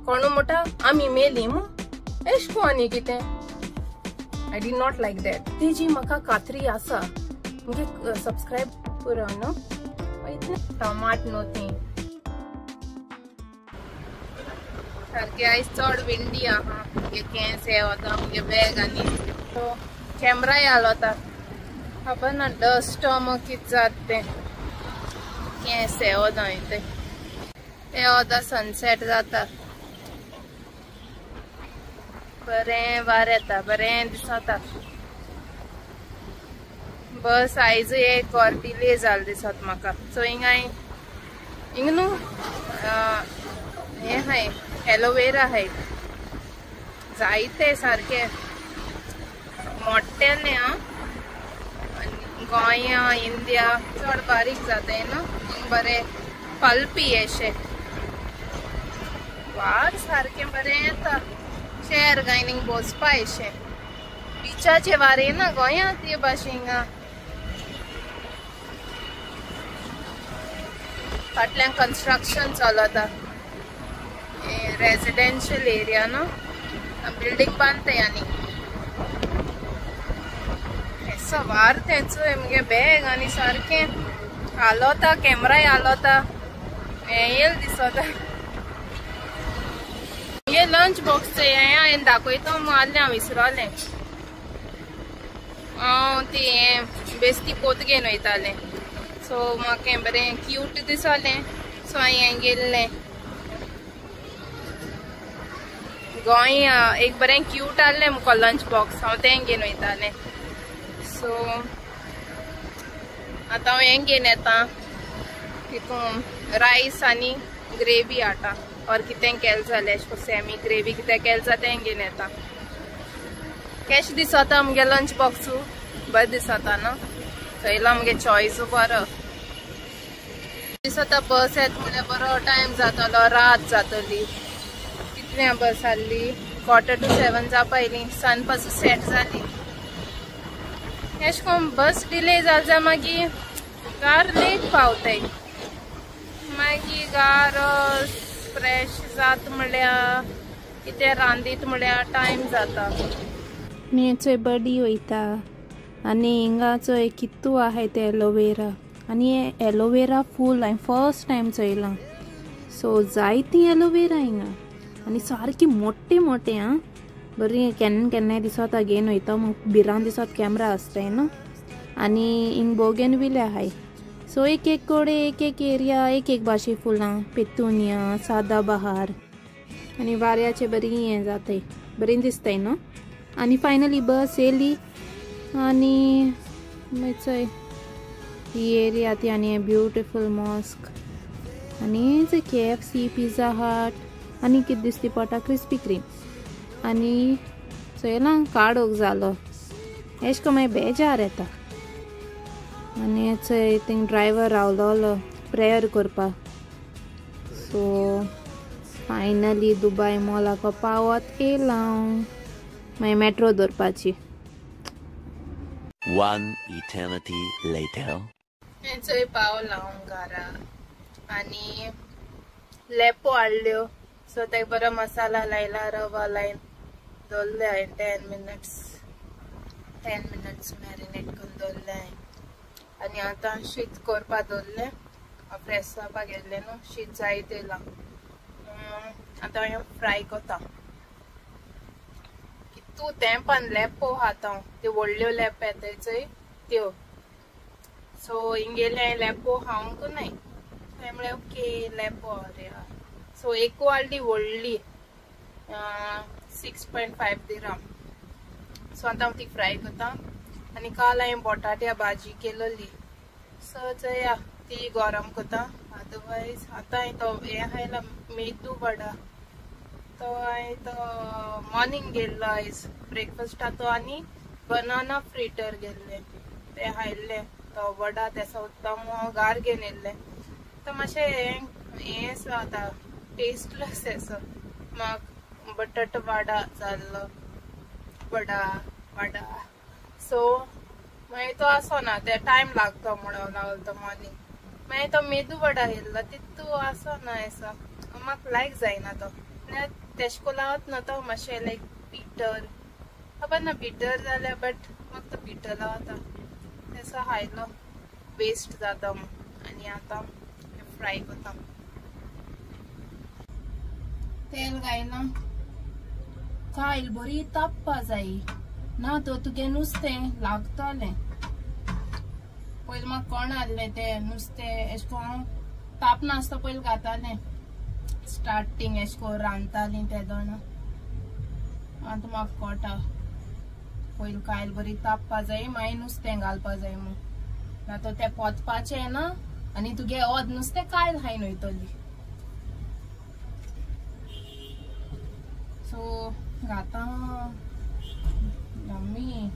कोणू म्हणटा आमी मेली मू एश को आनी कितें. I did not like that. तेजी म्हाका कात्री आसा मुगे सबस्क्रायब पुरो न्हू. टमाट न्हू ती सारके आयज चड विंडी आहा. मुगे केंस हे वता मुगे बॅग आनी कॅमराय हालता खबर ना डस्ट मग कितें जाता तें. केंस हे वता तें हे वता सनसेट जाता बरें वारें येता बरें दिसता. बस आयजूय एक वर डिले जाल दिसत म्हाका. सो हिंगा हिंग न्हू हें आहाय एलोवेरा आहाय जायते सारके मोट्याने. आं गोंया इंडिया चड बारीक जाताय न्हू हिंग बरें पल्पी अशें वार सारकें बरें येता. चेर गायनींग बसपा अशें बिचाचे वारें ना गोंयांत ते भाशेन हिंगा. फाटल्यान कन्स्ट्रक्शन चलता रेजिडेन्शियल एरिया न्हू बिल्डींग बांदताय आनी असो वार तेंचो मुगे बॅग आनी सारकें हालता कॅमराय हालता हें येल दिसता. मुगे लंच बॉक्स हें हांवें दाखयता मारलें हांव विसरलें. हांव ती हें बेस्ती पोत घेवन वयतालें सो म्हाका बरें क्यूट दिसलें सो हांवें हें गेल्लें. गोंय एक बरें क्यूट आहलें मुको लंच बॉक्स हांव तें घेवन वयतालें. सो आतां हांव हें घेवन येता तितून रायस आनी ग्रेवी हाडटा और कितें केलें जाल्यार अशें करून सेमी ग्रेवी कितें केलें जाल्यार तें घेवन येता. केशें दिसता मुगे लंच बॉक्सू बरें दिसता न्हू. थंयला मुगे चॉयस बरो दिसता. बस येता म्हणल्यार बरो टायम जातलो रात जातली. कितल्या बस आहली 6:45 जावपा येयली सन पासून सेट जाली. एशें करून बस डिले जाली जाल्यार मागीर गार लेट पावताय मागीर गार फ्रेश जाता म्हणल्यार कितें रांदीत म्हणल्यार टायम जाता. चोय बडी वयता आनी हिंगा चोय कितू आहाय ते एलोवेरा आनी हे एलोवेरा फूल हांवें फर्स्ट टायम चोयलां. सो जायती एलोवेरा हिंगा आनी सारकी मोटे मोटे. आं बरी केन्ना केन्नाय दिसता घेवन वयता भिरांत दिसत कॅमरा आसताय न्हू. आनी हिंग बोगेन विले आहाय. सो एक एक कडे एक एक एरिया एक एक भाशे फुलां पेतुनिया सादा बहार आनी वाऱ्याचे बरी हें जाताय बरीं दिसताय न्हू. आनी फायनली बस येयली आनी मागीर चोय ही एरिया ती आनी ब्युटिफूल मॉस्क आनी KFC pizza हट आनी कितें दिसती पडटा क्रिस्पी क्रीम आनी चोयला काडोक जालो एश को मागीर बेजार येता. आनी चोय थिंग ड्रायवर रावलोलो प्रेयर करपाक. सो फायनली दुबाय मॉलाक पावत येयलां हांव मागीर मेट्रो धरपाची. One eternity later. चोय पावलां हांव घरा आनी लेपो हाडल्यो. सो तेका बरो मसाला लायला रवा लायन दवरले हांवें 10 मिनट्स मॅरिनेट करून दवरले हांवें. आनी आतां शीत करपा दवरलें फ्रेश जावपाक गेल्लें न्हू शीत जायत येयलां. आतां हांव फ्राय करता. तूं तेंपान लेपो खाता हांव त्यो व्हडल्यो लेपो येताय चोय त्यो. सो हिंगेले हांवें लेपो खावंक नाय हांवें म्हळें ओके लेपो रे. सो एकू हाडली व्हडली 6.5 दिराम. सो आतां हांव ती फ्राय करता. आनी काल हांवें बटाट्या भाजी केलोली सो चोया ती गरम करता. अदरवायज आतां हांवें तो हें खायला मेदू वडा तो हांवें तो मॉर्निंग गेल्लो आयज ब्रेकफास्टा तो आनी बनाना फ्रिटर गेल्ले ते खायल्ले. तो वडा तेसो उत्तम हांव गार घेवन येयल्लें तो मातशें हें जाता टेस्टलेस असो म्हाका बटाट वडा जाल्लो वडा वडा. सो मागीर तो आसना ते टायम लागतो म्हणून लागलो तो मॉर्निंग. मागीर तो मेदू वडा येयल्लो तितू आसना असो म्हाका लायक जायना तो. ना तेश कोन्न लावत ना तो मातशें लायक बिटर खबर ना बिटर जाल्यार बट म्हाका तो बिटर लावता तेसो खायलो वेस्ट जाता. आनी आतां फ्राय करता. तेल घायलां कायल बरी तापपा जाय ना तर तुगे नुस्तें लागतलें. पयलीं म्हाका कोण हाडलें तें नुस्तें एशें कोन्न हांव तापनासतना पयलीं घातालें स्टार्टींग एशें कोन्न रांदतालीं तेदोना. आतां म्हाका कळटा पयलीं कायल बरी तापपा जाय मागीर नुस्तें घालपा जाय म्हूण ना तर तें पोतपाचें ना आनी तुगे ओद नुस्तें कायल खायन वयतली. सो घाता यम्मी.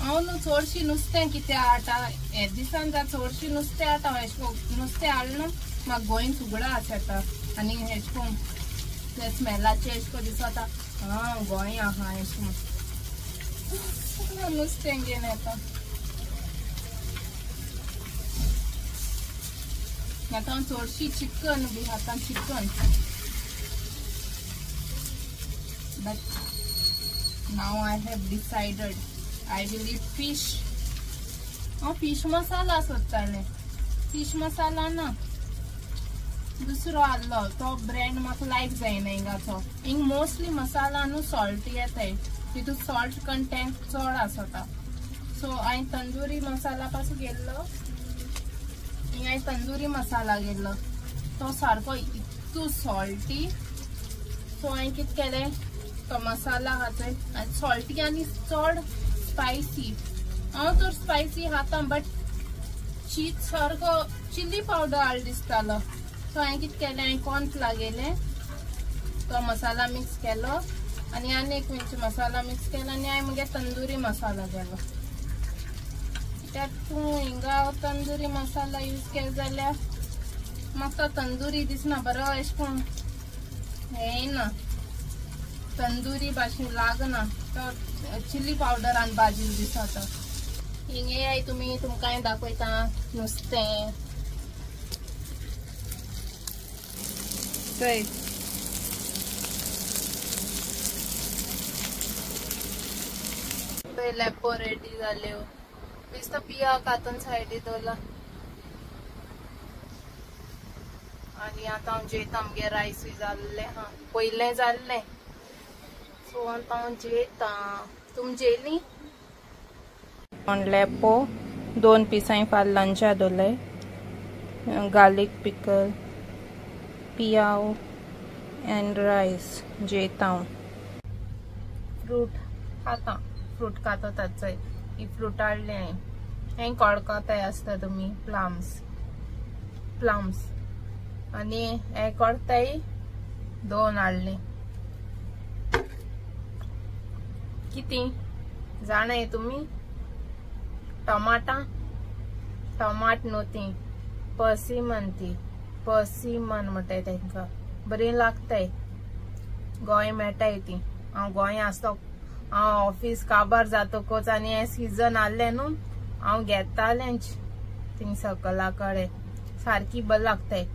हांव न्हू चडशीं नुस्तें कितें हाडटा हे दिसान जाल्यार चडशीं नुस्तें हाडटा. अशें करून नुस्तें हाडलें न्हू म्हाका गोंयन सुगडां आस येता आनी अशें करून ते स्मेलाचें अशें करून दिसता आं गोंय आहा अशें म्हणून नुस्तें घेवन येता. आतां हांव चडशीं चिकन बी खाता chicken but now I have decided I will eat fish. हांव फिश मसाला सोदतालें. फिश मसाला ना दुसरो आहलो तो ब्रँड म्हाका लायक जायना हिंगाचो. हिंग मोस्टली मसाला न्हू सॉल्ट येताय तितून सॉल्ट कंटेंट चड आसता. सो हांवें तंदुरी मसाला पासून गेल्लो. हिंगा हांवें तंदुरी मसाला गेल्लो तो सारको इतू सॉल्टी. सो हांवें कितें केलें तो मसाला आहा चोय सॉल्टी आनी चड स्पायसी. हांव तर स्पायसी खाता बट चीज सारको चिली पावडर हाडलो दिसतालो. सो हांवें कितें केलें हांवें कॉर्नफ्लावर गेलें तो मसाला मिक्स केलो आनी आनी एक मिरची मसाला मिक्स केलो आनी हांवें मगे तंदुरी मसाला केलो. कित्याक तूं हिंगा तंदुरी मसाला यूज केलो जाल्यार म्हाका तो तंदुरी दिसना बरो अशें कोण हें येना तंदुरी भाशेन लागना तो चिली पावडरान भाजी दिसता. हिंगे याय तुमी तुमकां दाखयता नुस्तें. चोय लेपो रेडी जाल्यो दिसता बिया कातून सायडी दवरला. आनी आतां हांव जेयता. आमगे रायसूय जाल्लें हा पयलें जाल्लें. सो आतां हांव जेयता. तुमी जेयली? लेपो 2 पिसां फाल्यां लंचा दवरले गार्लीक पिकल पियाव एंड रायस जेयता हांव. फ्रूट खाता फ्रूट खाता चोय ही फ्रूट हाडलें हांवें. हें कोडकोताय आसता तुमी प्लम्स प्लम्स आनी हें कोडताय 2 हाडलीं. कितें जाणाय तुमी? टमाटां टमाट न्हू ती पर्सिमन ती पर्सिमन म्हणटाय तेंकां बरीं लागताय. गोंय मेळटाय ती. हांव गोंय आसता हांव ऑफीस काबार जातकच आनी हें सिजन आहलें न्हू हांव घेतालेंच थिंग सकला कडेन सारकी बरें लागताय.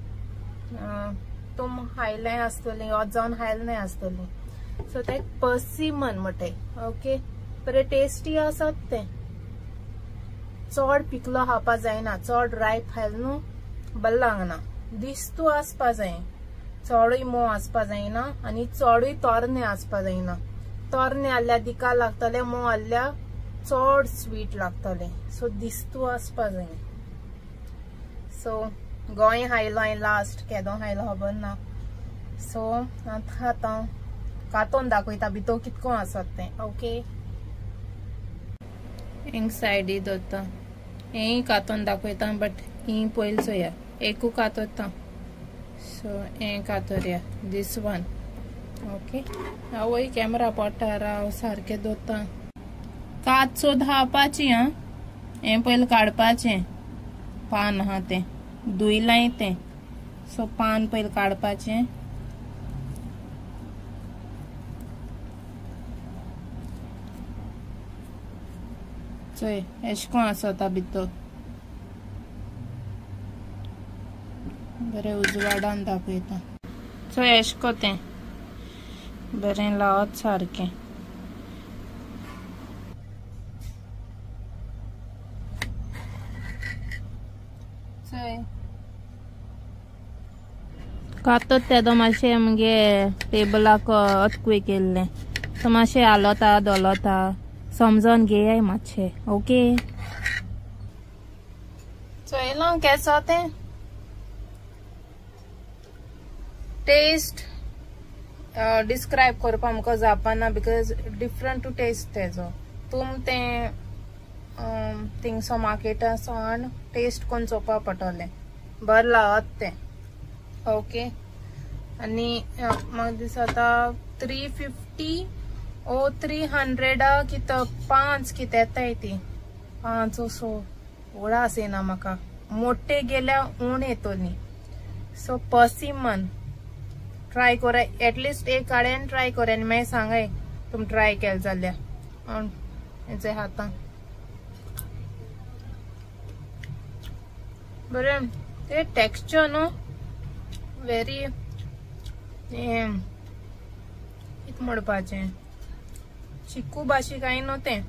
तुम खायलें आसतलें ओत जावन खायलें नाय आसतलें. सो तें पर्सिमन म्हणटाय. ओके बरें टेस्टी आसत तें. चड पिकलो खावपा जायना चड रायप खायलें न्हू बरें लागना. दिस्तू आसपा जाय चडूय मोव आसपा जायना आनी चडूय तोरणे आसपा जायना. तोरणे आहल्यार दिका लागतलें मोव आहल्यार चड स्वीट लागतलें. सो दिस्तू आसपा जाय. सो गोंय खायलो हांवें लास्ट केदो खायलो खबर ना. सो आतां खाता कातोन दाखयता भितर कितको आसत तें. ओके हिंग सायडी दवरता हेंय कातोन दाखयता बट ही पयलीं चोया एकू कातोता. सो हें कातोरया दीस वन. ओके आवय कॅमरा पोटार राव सारकें दवरता. कात सोद खावपाची आं हें पयलीं काडपाचें पान आहा तें धुयलांय तें. सो पान पयलीं काडपाचें. चोय एशें कोण आसता भितर बरें उजवाडान दाखयता. चोय एशें को तें बरें लावत सारकें. चोय कातत तेदो मातशें मुगे टेबलाक अतक्वे केल्लें सो मातशें हालोता धोलोता समजोन घेयाय मातशें. ओके चोयलां केसो तें टेस्ट डिस्क्रायब करपाक आमकां जावपाना because different to test तेजो. तुम तें थिंगसो मार्केटा सावन टेस्ट कोन्न चोवपा पडटलें बरें लागत तें. ओके आनी म्हाका दिसता 350 ओ 300 कितें 5 कितें येताय ती 5 सो व्हडा आसना म्हाका मोटे गेल्या उण येतली. सो पर्सिमन ट्राय कोराय एटलिस्ट एक कडेन ट्राय कोराय आनी मागीर सांगाय तुमी ट्राय केलें जाल्यार. हेचे हातान बरें ते टेक्स्चर न्हू वेरी हें कितें म्हणपाचें चिकू भाशी कांय न्हू तें.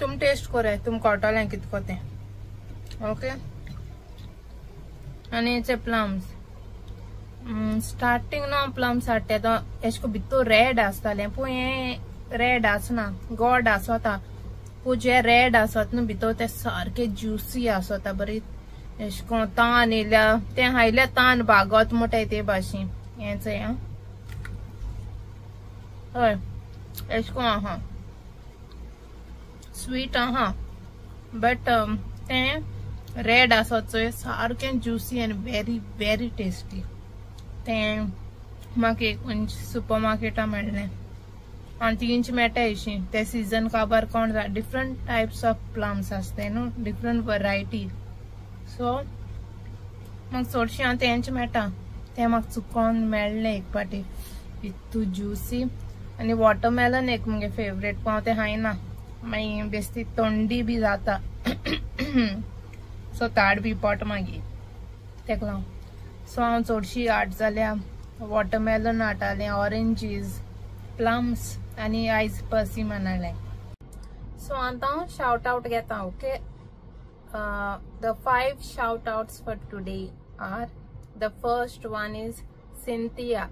तुमी टेस्ट कोराय तुमकां कळटलें कितको तें. ओके आनी हेचे प्लम्स स्टार्टींग न्हू प्लम्स हाडटा तो एशें कोन्न भितर रेड आसतालें पूण हें रेड आसना गोड आसता पूण जे रेड आसत न्हू भितर ते सारके ज्युसी आसता बरी एशें कोन्न तान येयल्या तें हायल्या तान भागत म्हणटाय ते भाशेन. हें चोय आं हय एशें कोन्न आहा स्वीट आहा बट तें रेड आसत चोय सारकें ज्युसी आनी वेरी वेरी टेस्टी. तें म्हाका एक सुपर मार्केटा मेळ्ळें आनी तिंच मेळटा अशी ते सिजन काबार कोण जाय डिफरंट टायप्स ऑफ प्लम्स आसताय न्हू डिफरंट वरायटी. सो म्हाका चडशें हांव तेंच मेळटा तें म्हाका चुकोन मेळ्ळें एक पाटी इतू ज्युसी. आनी वॉटरमेलन एक मुगे फेवरेट पूण हांव तें खायना मागीर बेस्ती थंडी बी जाता सो ताड बी पोट मागीर तेका लागून. सो हांव चडशी हाड जाल्यार वॉटरमेलन हाडटालें ऑरेंजीस प्लम्स आनी आयज पर्सिमन हाडलें. सो आतां हांव शावट आवट घेता. Okay the 5 shout outs for today are the first one is Cynthia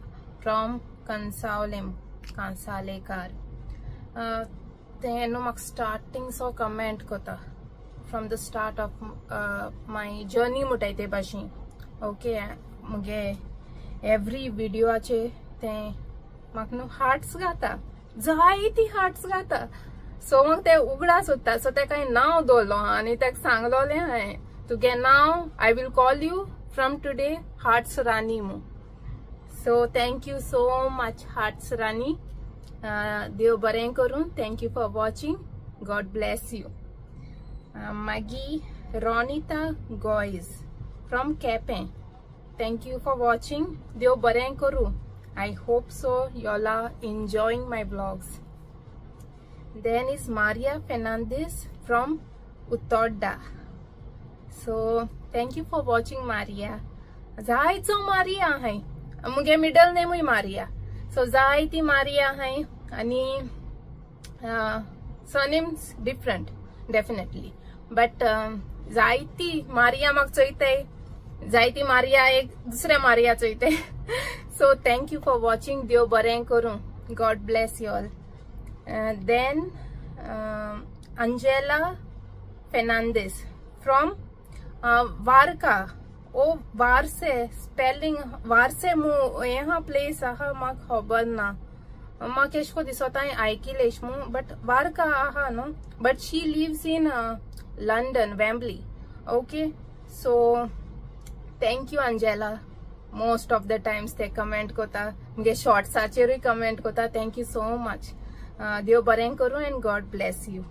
from Cansaulim Kansalekar. तें न्हू म्हाका स्टार्टींग सो कमेंट करता from the start of my journey म्हणटाय ते भाशेन. ओके मुगे एवरी विडियोचे तें म्हाका न्हू हार्ट्स घाता जायती हार्ट्स घाता. सो म्हाका तें उगडास उरता. सो तेका हांवें नांव दवरलो आनी तेका सांगलोलें हांवें तुगे नांव I will call you from today hearts Rani म्हूण. So thank you so much hearts Rani. देव बरें करूं. Thank you for watching. God bless you. मागीर Ronita Gois from Quepem thank you for watching. देव बरें करूं. I hope so you all are enjoying my vlogs. Then is Maria Fernandes from Utorda. So thank you for watching Maria. जायचो Maria आहाय मुगे middle नेमूय Maria. So जायती Maria आहाय आनी surnames different definitely but जायती मारिया म्हाका चोयताय जायती मारिया एक दुसऱ्या मारिया चोयताय. So thank you for watching. देव बरें करूं. God bless you all. Then Angela Fernandes from Varca O Varse spelling Varse मू हें प्लेस आहा म्हाका खबर ना म्हाका एशें कोन्न दिसता हांवें आयकिलें एशें म्हूण बट वार्का आहा न्हू but she lives in London Wembley. Okay so thank you Angela. Most of the times ते कमेंट करता मुगे शॉर्ट्साचेरूय कमेंट करता. Thank you so much. देव बरें करूं and God bless you.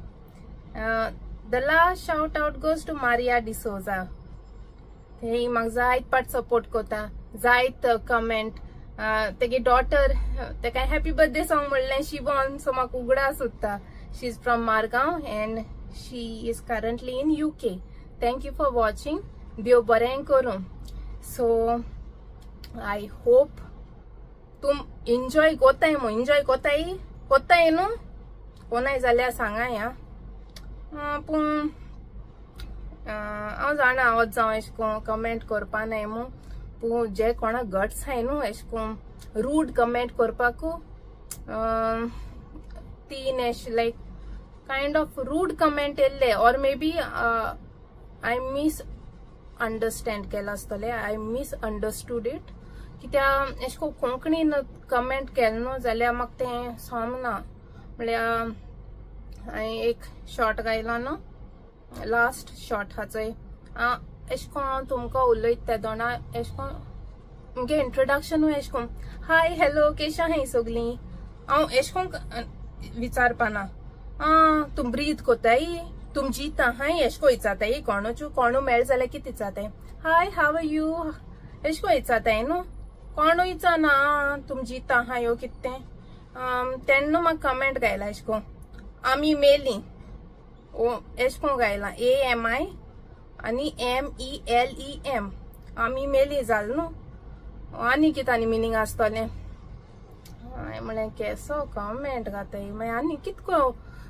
The last shout out goes to Maria D'Souza. ही म्हाका जायत पाट सपोर्ट करता जायत कमेंट तेगे डॉटर तेका हॅपी बर्थडे सॉंग म्हणलें शिवॉन. सो म्हाका उगडास उरता. She is from Margao and she is currently in UK. Thank you for watching. देव बरें करूं. सो I hope तुम एन्जॉय कोताय मू. एन्जॉय कोताय कोताय न्हू, कोनाय जाल्यार सांगाय. आं पूण हांव जाणा वच जावं एशें कोन्न कमेंट करपा नाय मू, पूण जे कोणाक गट्स आहाय न्हू एशें कोन्न रूड कमेंट करपाकू तीन एशें like kind of rude comment येयल्ले or maybe I misunderstand केलां आसतलें. I miss understood it. कित्याक एशें कोन्न कोंकणीन कमेंट केलें न्हू जाल्यार म्हाका तें समजना. म्हळ्यार हांवें एक शॉर्ट गायलो न्हू, लास्ट शॉर्ट आहा चोय, एशें कोन्न हांव तुमकां उलयता तेदोणा एशें कोन्न मुगे इंट्रोडक्शनूय एशें कोन्न हाय हॅलो केशें आहाय सगलीं, हांव एशें कोन्न विचारपाना. तुम ब्रीद कोताय, तुम जीता हाय एशें कोन्न विचारताय. कोणूच कोणू मेळ जाल्यार कितें विचारताय, हाय हाव आर you एशें कोन्न विचारताय न्हू. कोणू विचारना तुम जीता हाय हो कितें तें. तेन्ना म्हाका कमेंट गायला एशें कोन्न आमी मेली ओ एशें कोन्न गायला, AMI आनी MELEM आमी मेली जाल न्हू. आनी कितें आनी मिनींग आसतलें. हांवें म्हणलें केसो कमेंट घाताय, मागीर आनी कितको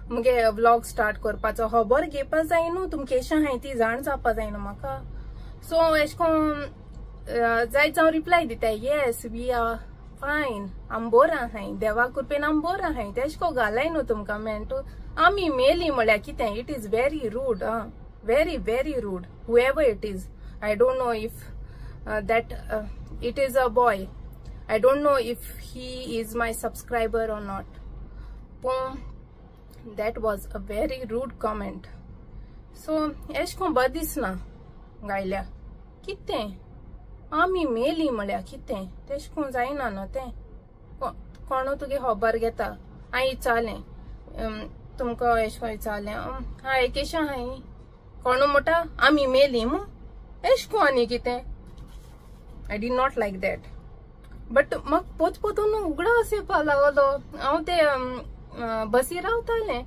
मुगे व्लॉग स्टार्ट करपाचो, खबर घेवपा जाय न्हू, तुम केशें आहाय ती जाण जावपा जाय न्हू म्हाका. सो एशें कोन्न जायत हांव रिप्लाय दिताय, येस we are fine, आम बोर आहाय, देवा कृपेन आम बोर आहाय. तेशें कोन्न घालाय न्हू तुमकां कमेंट. आमी मेली म्हळ्यार कितें, it is very rude, very very rude. Whoever it is, I don't know if that it is a boy, I don't know if he is my subscriber or not, पूण that was a very rude comment. So एशें कोन्न बरें दिसना गायल्या कितें आमी मेली म्हळ्यार कितें, तेशें कोन्न जायना न्हू तें. कोणू तुगे खबर घेता. हांवें विचारलें तुमकां एशें कोन्न विचारलें, हाय केशें आहाय, कोणू म्हणटा आमी मेली मू, एशें कोन्न आनी कितें. I did not like that. But म्हाका पोत पोतून उगडास येवपा लागलो. हांव ते बसी रावतालें,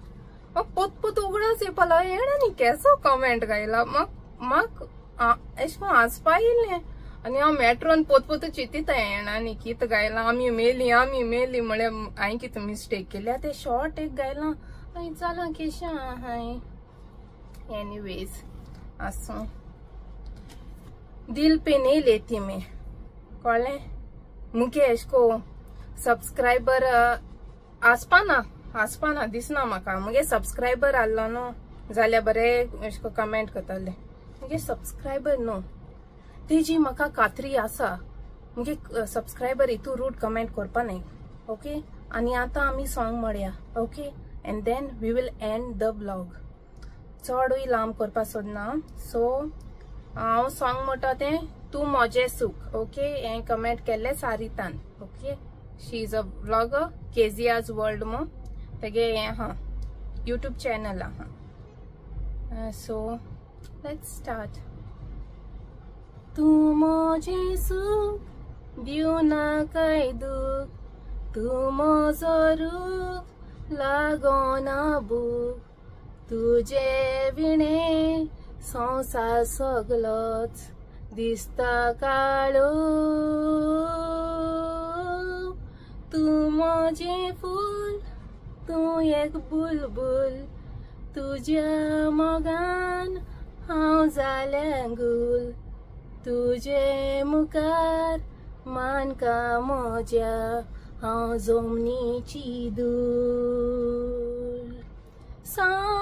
म्हाका पोत पोत उगडास येवपा लागलो, हेणें आनी केसो कमेंट गायला. म्हाका म्हाका एशें कोन्न हांसपा येयलें आनी हांव मेट्रोन पोत पोत चिंतिता हेणें आनी कितें गायलां, आमी मेली आमी मेली म्हळ्यार हांवें कितें मिस्टेक केल्या. तें शॉर्ट एक गायलां, हांवें विचारलां केशें आहाय. एनीवेज आसूं, दिल पे नहीं लेती मैं, कळ्ळें. मुगे एशें कोन्न सबस्क्रायबर आसपाना आसपाना दिसना म्हाका. मुगे सबस्क्रायबर आहलो न्हू जाल्यार बरें एशें कोन्न कमेंट करताले. मुगे सबस्क्रायबर न्हू, तेजी म्हाका खात्री आसा, मुगे सबस्क्रायबर हितू रूड कमेंट करपा न्हय. ओके, आनी आतां आमी सॉंग म्हणया. Okay, and then we will end the vlog. चडूय लांब करपा सोदना. सो हांव सॉंग म्हणटा तें तूं म्हजें सूख. ओके, हें कमेंट केल्लें सारितान. Okay, she is a vlogger, Kezia's world मू तेगे हें आहा, यूट्यूब चॅनल आहा. So let's start. तूं म्हजें सूख दिवं नाकाय दूख, तूं म्हजो रूख लागोना भूक, तुजे विणें संवसार सगलोच दिसता काळो. तूं म्हजें फूल, तूं एक बुलबुल, तुज्या मोगान हांव जालें गुल, तुजे मुखार मानका म्हज्या हांव जमनीची धूल. सांग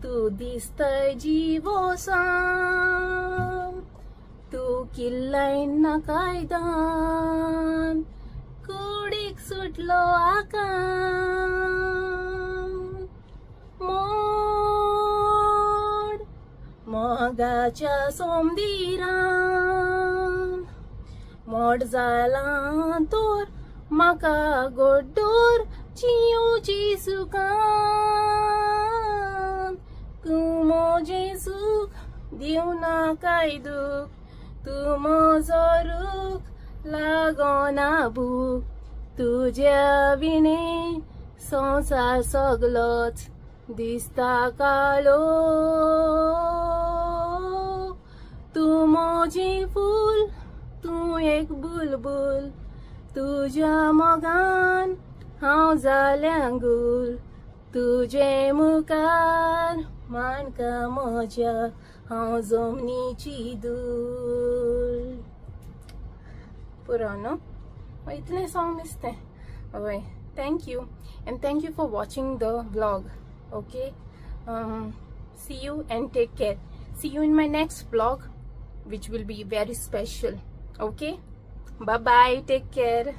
तूं दिसतय जिवो, सांग तूं किल्लाय ना कायदान, कुडीक सुटलो आकान. मोड मोगाच्या सोमदिरान, मोड जालां तोर म्हाका गोड्डोर जियोची सुखान. तूं म्हजें सूख दिवं नाकाय दूख, तूं म्हजो रूख लागोना भूक तुज्या विणे संवसार सगलोच दिसता काळो तूं म्हजी फूल तूं एक बुलबुल तुज्या मोगान हांव जाल्यां गुल तुजे मुखार मानका म्हज्या हांव जमनीची धूल. पुरो न्हू, इतलें सॉंग दिसतें. हय, thank you and thank you for watching the vlog. Okay, see you and take care. See you in my next vlog, which will be very special. Okay, bye bye, take care.